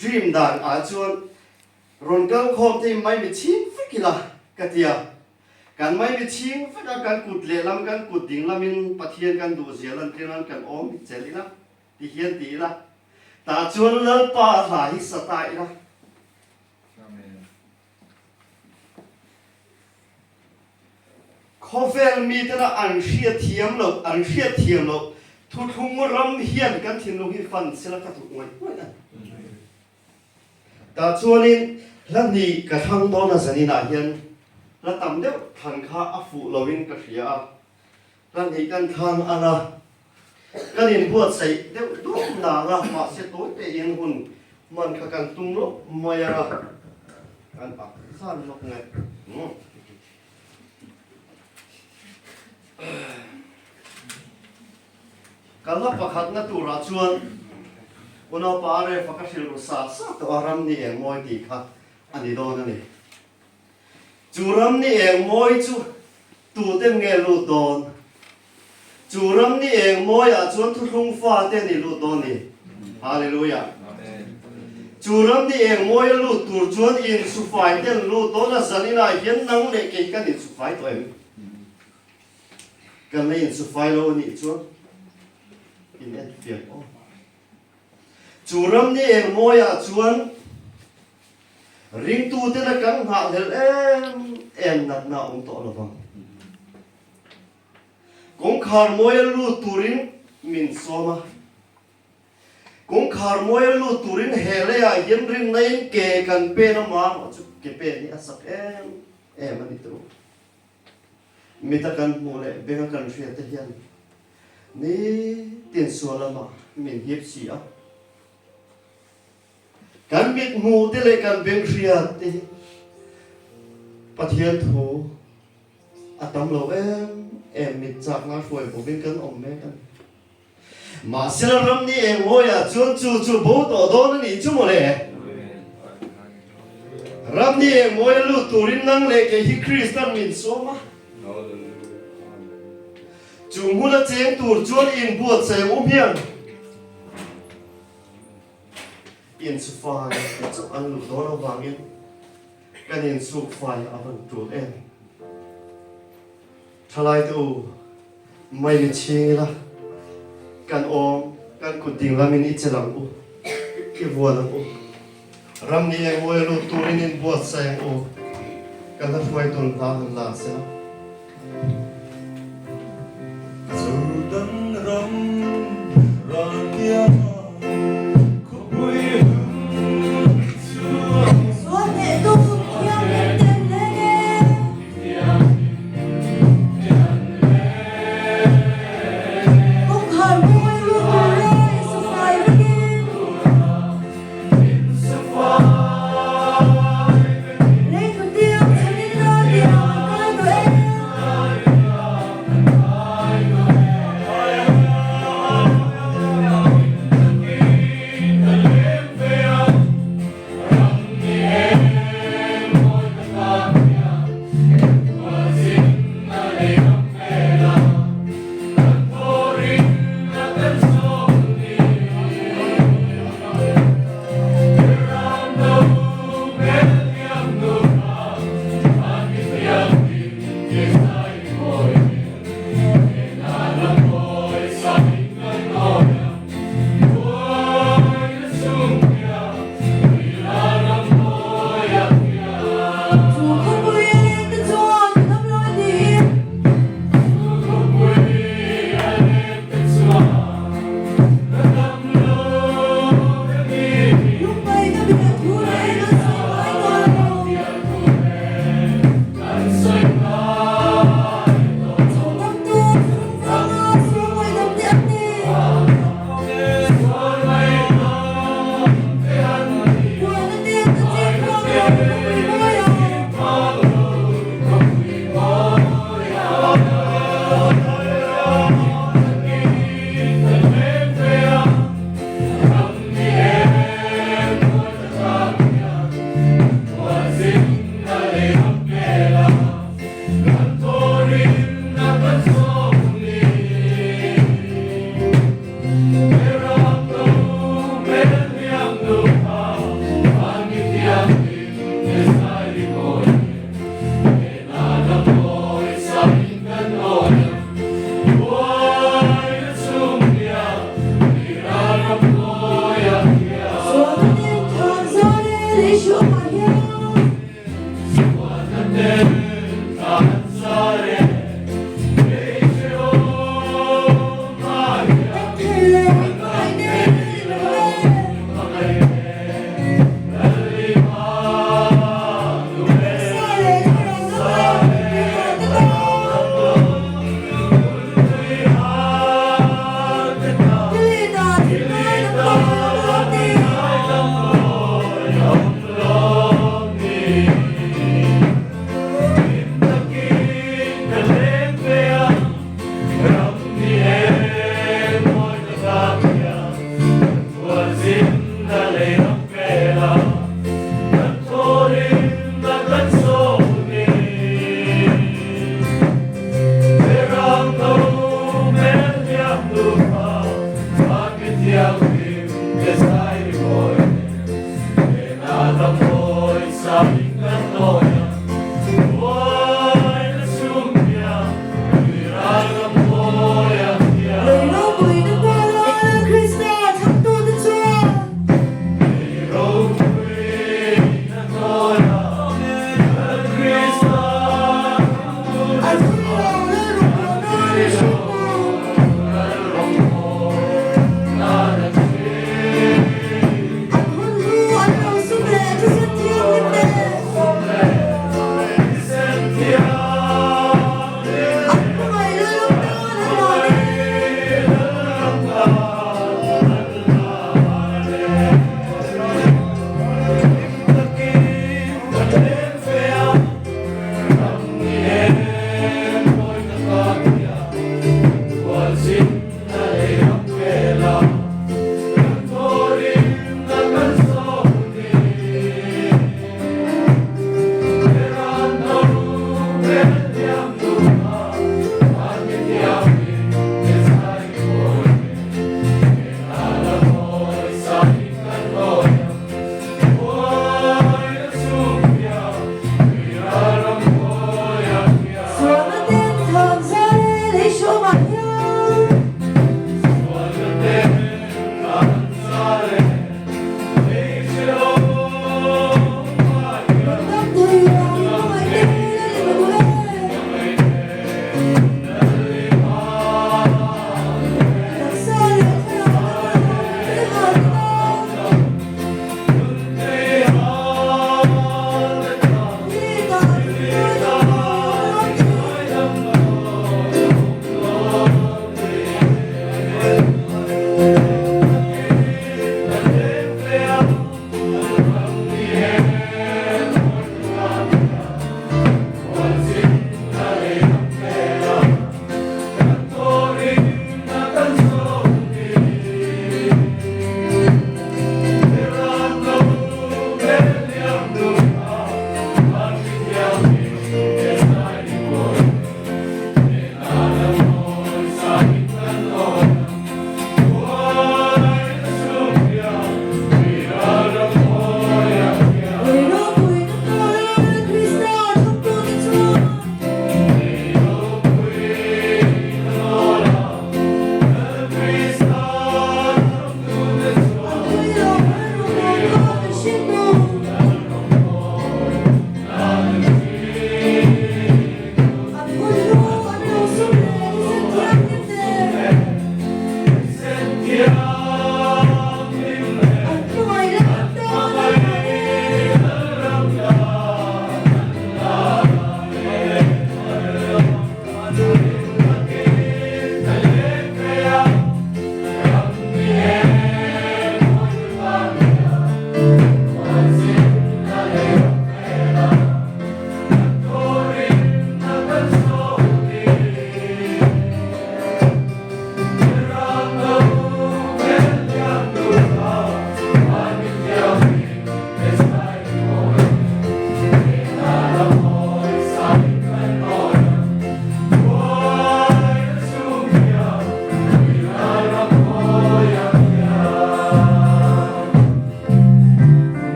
dream dan ah chuan rawn kal khawm te hi maimi chhing vek ila ka ti a. Kan maimi chhing vek a, kan kut lehlam kan kut ding lamin Pathian kan duh zia lantir nan kan awm hi chelh ila ti hian ti ila. Tah chuan Lalpa a hla hi sa ta ila. Khawvel mitena an hriatthiam loh, an hriatthiam loh thuthlung ram hian kan thinlung hi fan sela ka duh ngawih ngawih a ni. Tah chuanin hla hnih ka thlang dawn a zaninah hian hla tam deuh thlan kha a fuh loin ka hria a. Hla hnih kan thlang ang a, kan inbuatsaih deuh dup nang a, mahse tawi tein hun hman kha kan tum lawk mai ang a, kan ak zan lawk nge. Ka hla pakhatna turah chuan Unaupa Refa ka hrilh ru sa sa tawh a, ram ni eng mawi tih kha a ni dawn a ni. Chu ram ni eng mawi chu tuten nge lut dawn? Chu ram ni eng mawiah chuan thuthlung fate an i lut dawn ni. Hallelujah! Chu ram ni eng mawia lut tur chuan insufai te an lut dawn a, zaninah hian nang leh kei kan insufai tawh em? Kan la insufai lo a nih chuan in enfiah aw. Chu ram ni eng mawiah chuan Ringtuten a kan nghahhlelh em em natna a awm tawh lovang. Kawngkhar mawia lut turin min sawm a. Kawngkhar mawia lut turin he leiah hian rinnain ke kan pen a marawh chu ke pen hi a sak em em a ni tawh. Mita kan hmuh leh benga kan hriat te hian nitin sual lamah min hip si a. Kan mit hmuh te leh kan beng hriat te hi Pathian thu a tam lo em em mit chakna hruai bawkin kan awm mek a ni. Mahsela ram ni eng mawiah chuan chu chu bo tawh dawn a nih chu mawle. Ram ni eng mawia lut turin nang leh kei hi Kristan min sawm a. Chu hmuna cheng tur chuan inbuatsaih um hian. Insufai te chu an luh dawn avangin kan insukfai a van tul em. Thalai te u, mei ni chhing ila kan awm, kan kut ding lamin i che lang u, i vuan ang u. Ram ni eng mawi a lut turin inbuatsaih ang u, kan la hruai tun hna han la sela.